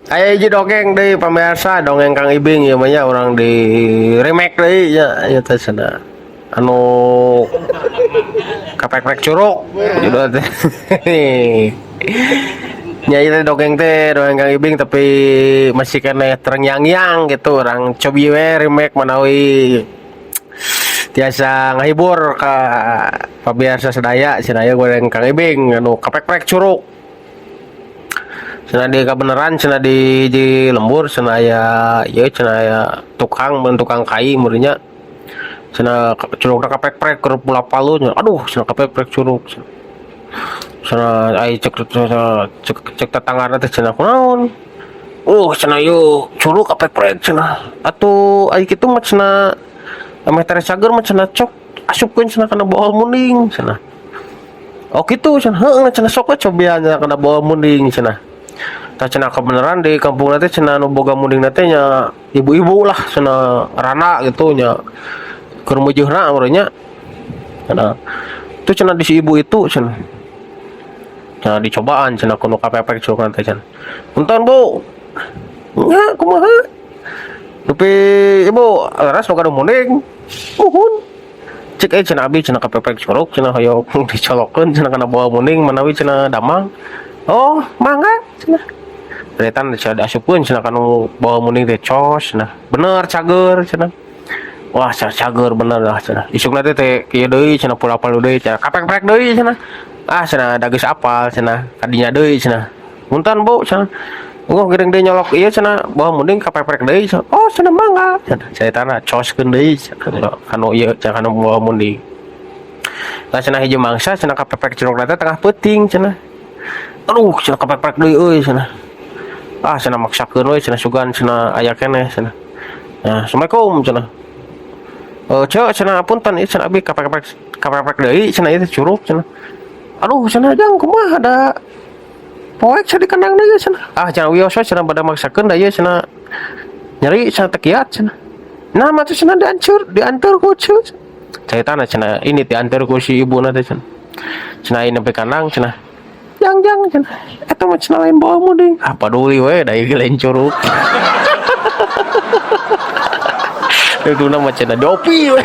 Aya hiji dongeng deui pamirsa, dongeng Kang Ibing ieu mah nya, urang di remake deui nya, ieu teh cenah anu kapek-pek curug judul teh. Nya ieu teh dongeng teh dongeng Kang Ibing, tapi masih keneh terngiang-ngiang gitu. Urang cobi we remake, manawi tiasa ngahibur ka pamirsa sadaya. Cenah ieu dongeng Kang Ibing anu kapek-pek curug. Cenah di kabeneran cenah di lembur cenah aya ieu, cenah aya tukang mun tukang kai meureun nya. Cenah curugna kapek-prek keur pula-palu nya. Aduh, cenah kapek-prek curug cenah. Cenah ai cek cek cek tetanggana teh cenah, "Kunaon?" "Cenah ieu curug kapek-prek," cenah. "Atuh ai kitu mah," cenah, "ameh tere cager mah," cenah, "cok asupkeun," cenah, "kana bool munding," cenah. "Oh kitu," cenah. "Heueuh," cenah, "sok we cobian," cenah, "kana bool munding," cenah. Tah cenah kebeneran di kampungna teh cenah anu boga munding teh nya ibu-ibu lah cenah, rana gitu nya, keur meujeuhna meureun nya. Cenah itu cenah di si ibu itu cenah. Cenah dicobaan cenah ku nu kapepek curugna teh cenah. "Punten, Bu." "Nya kumaha?" "Dupi ibu leres nu gaduh munding?" "Muhun." "Cek eh," cenah, "abdi," cenah, "kapepek curug," cenah, "hoyong dicolokeun," cenah, "kana bool munding manawi," cenah, "damang." "Oh, mangga," cenah. Ternyata cenah diasupkeun cenah kanu bool munding teh, cos cenah. Bener cager cenah. Wah, cenah cager bener lah cenah. Isukna teh teh kieu deui cenah, pula-palu deui cenah. Kapek-prek deui cenah. Ah, cenah da geus apal cenah. Kadinya deui cenah. "Punten, Bu," cenah. "Ungguh geuring deui nyolok ieu," cenah, "bool munding kapek-prek deui," cenah. "Oh," cenah, "mangga," cenah. Caritana coskeun deui cenah kanu ieu cenah kanu bool munding. Lah cenah hiji mangsa cenah kapepek curugna teh tengah peuting cenah. "Aduh," cenah, "kapepek deui euy," cenah. "Ah," cenah, "maksakeun we," cenah, "sugan," cenah, "aya keneh," cenah. Nah, "Assalamualaikum," cenah. "Eh, Ceu," cenah, "punten ieu," cenah, "abdi kapepek kapepek deui," cenah, "ieu teh curug," cenah. "Aduh," cenah, "jang kumaha da poek," cenah, "di kandang deui," cenah. "Ah," cenah, "wios we," cenah, "bada maksakeun da ieu," cenah, "nyeri," cenah, "teu kiat," cenah. "Nah, mah cenah diancur, diantar ku Ceu." Caritana cenah ini diantar ku si ibuna teh cenah. Cenah ini nepi kandang cenah. "Jang, jang," cenah. "Eta mah," cenah, "lain bool munding." Ah, paduli we da ieu lain curug. Itu mah cenah diopi we.